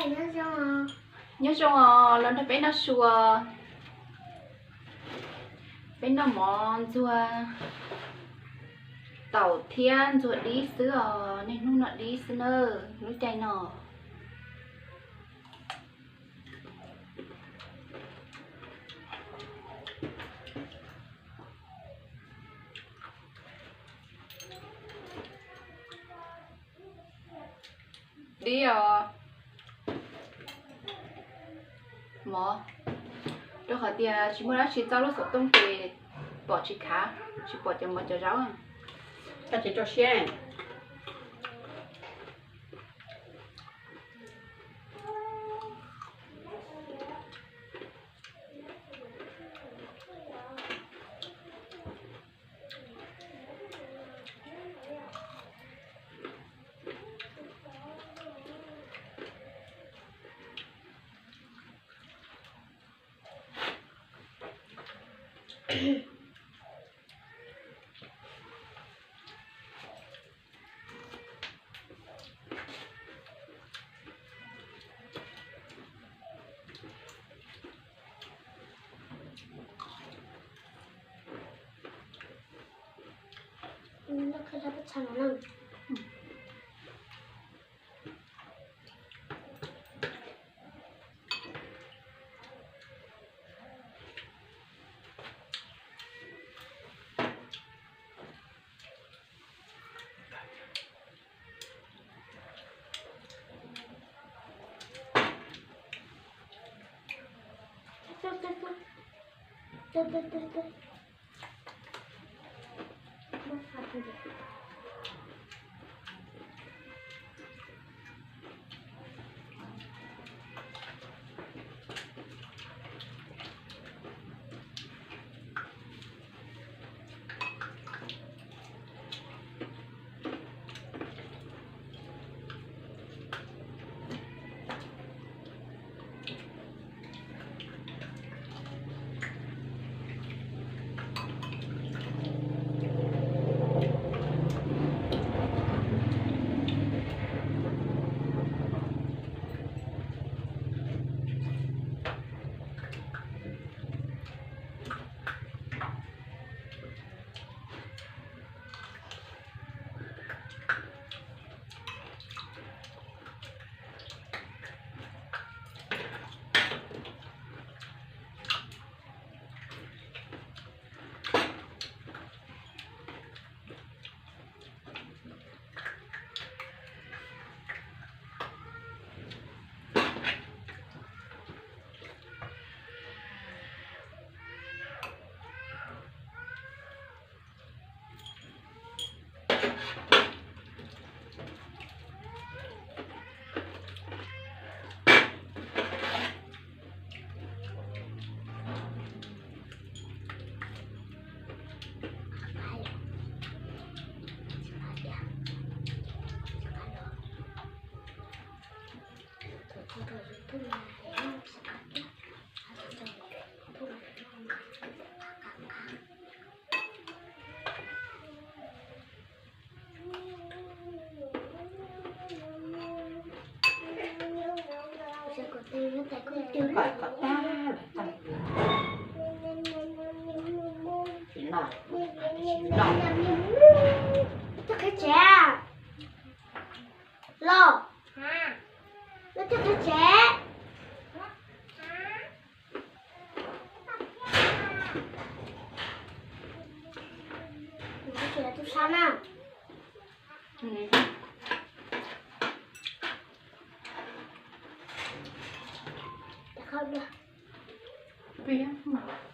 Nyob zoo os, los nrog peb noj su. Peb noj mov ntxuag taum thiab ntxuag dib xwb os, niaj hnub noj dib xwb na, lub caij no. Dib os. Mov, rau qhov tias tsis muaj dab tsi txawb lub xov tooj ces pom tsis khav, tsis pom cov mov cov zaub. Koj tsis rau siab. Los, no twb qhib tsev. Tub sab na. Peb